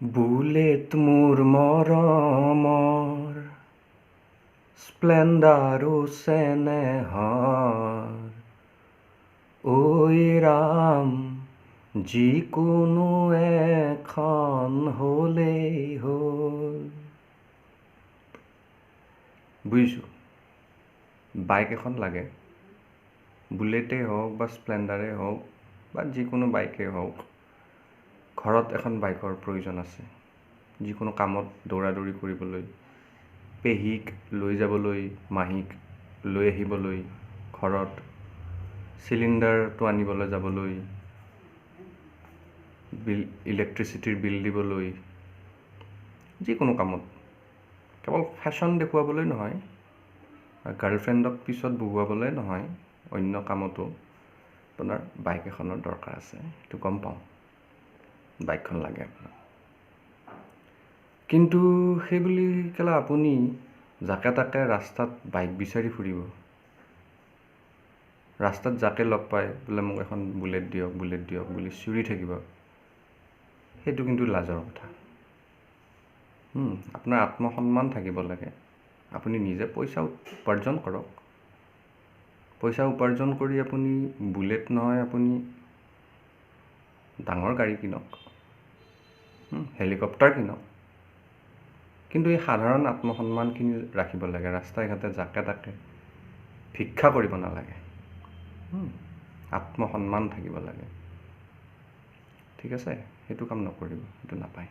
Bullet মোৰ মৰমৰ, স্প্লেণ্ডাৰো চেনেহৰ, ঐ ৰাম যিকোনো এখন হ'লেই হ'ল। বুজিছোঁ, বাইক এখন লাগে, বুলেটেই হওক বা স্প্লেণ্ডাৰেই হওক বা যিকোনো বাইকেই হওক, ঘৰত এখন বাইকৰ প্ৰয়োজন আছে। যিকোনো কামত দৌৰা দৌৰি কৰিবলৈ, পেহীক লৈ যাবলৈ, মাহীক লৈ আহিবলৈ, ঘৰত চিলিণ্ডাৰটো আনিবলৈ যাবলৈ, বিল ইলেক্ট্ৰিচিটিৰ বিল দিবলৈ, যিকোনো কামত, কেৱল ফেশ্বন দেখুৱাবলৈ নহয়, গাৰ্লফ্ৰেণ্ডক পিছত বহুৱাবলৈ নহয়, অন্য কামতো আপোনাৰ বাইক এখনৰ দৰকাৰ আছে, সেইটো গম পাওঁ, বাইকখন লাগে আপোনাক। কিন্তু সেইবুলি কেলা আপুনি যাকে তাকে ৰাস্তাত বাইক বিচাৰি ফুৰিব, ৰাস্তাত যাকে লগ পায় বোলে মোক এখন বুলেট দিয়ক, বুলেট দিয়ক বুলি চিঞৰি থাকিব, সেইটো কিন্তু লাজৰ কথা। আপোনাৰ আত্মসন্মান থাকিব লাগে। আপুনি নিজে পইচা উপাৰ্জন কৰক, পইচা উপাৰ্জন কৰি আপুনি বুলেট নহয়, আপুনি ডাঙৰ গাড়ী কিনক, হেলিকপ্টাৰ কিনক, কিন্তু এই সাধাৰণ আত্মসন্মানখিনি ৰাখিব লাগে। ৰাস্তাই ঘাটে যাকে তাকে ভিক্ষা কৰিব নালাগে, আত্মসন্মান থাকিব লাগে। ঠিক আছে, সেইটো কাম নকৰিব, সেইটো নাপায়।